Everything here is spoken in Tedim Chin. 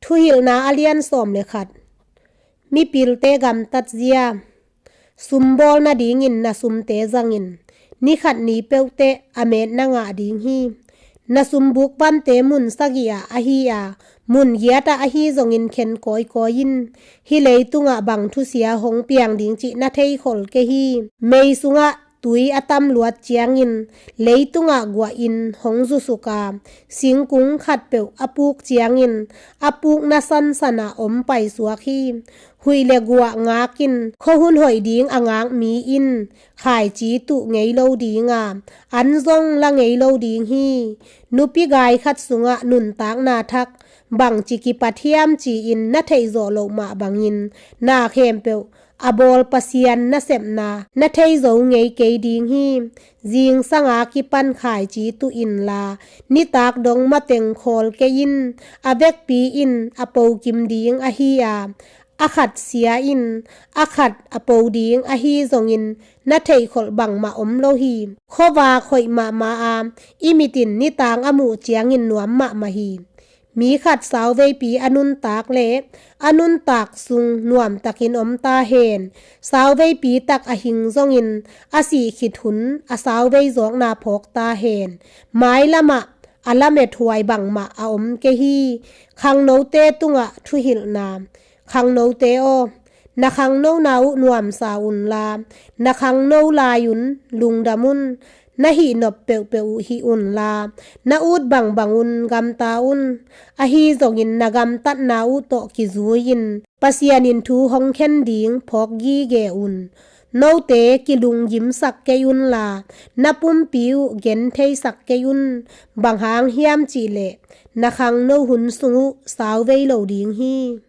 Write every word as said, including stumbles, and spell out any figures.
Thuhilhna a lian sawm le khat. Mipilte gamtat zia. Sumbawl nadingin na sumte zangin, ni khat ni peuhteh a met na ngah ding hi. Na sumbuk vante mun sagih ah ahi a, mun giat ah ahi zongin khen kawikawi in. Hih leitungah bang thusia hong piang ding cih na theikhol kei hi. Mei sungah tui a tam luat ciangin leitungah guahin hong zusuk a, singkung khatpeuh a puk ciangin a pukna sansanah om paisuak hi. Huih le guah ngakin khuahun hoih ding a ngak mi in khaici tuh ngei lo ding a, an zong la ngei lo ding hi. Nupi gai khat sungah nuntakna thak bangci kipat hiam ci-in na theihzawh loh mah bangin na khempeuh a bawl Pasian nasepna na theizo ngei kei ding hi. Zingsanga kipan khaici tuh inla, nitak dong mateng khawl kei in. A vekpi in a pokim ding ahi a, a khat sia in a khat a po ding ahi zongin na theihkholh bangmah om lo hi. Khuavak hoih mahmah a, i mit in nitang a muh ciangin nuam mahmah hi. Mi khat sauveipi a nuntak le a nuntak sung nuamtakin om ta hen. Sauveipi tak a hing zongin a sih khit hun a sauvei zawkna phawk ta hen. Mailamah a lamethuai bangmah a om kei hi. Khangnote tungah thuhilhna. Khangnote aw, na khangnona uh nuamsa unla, na khangno lai-un lungdam un. Na hihnop peuhpeuh uh hih unla, na ut bangbang un gamta un. Ahi zongin na gamtatna uh tawh kizui-in Pasian in thu hong khen ding phawk gige un. Note kilunggimsak kei unla, na pumpi uh gentheisak kei un. Bang hang hiam cihleh na khangno hun sung uh sauvei lo ding hi.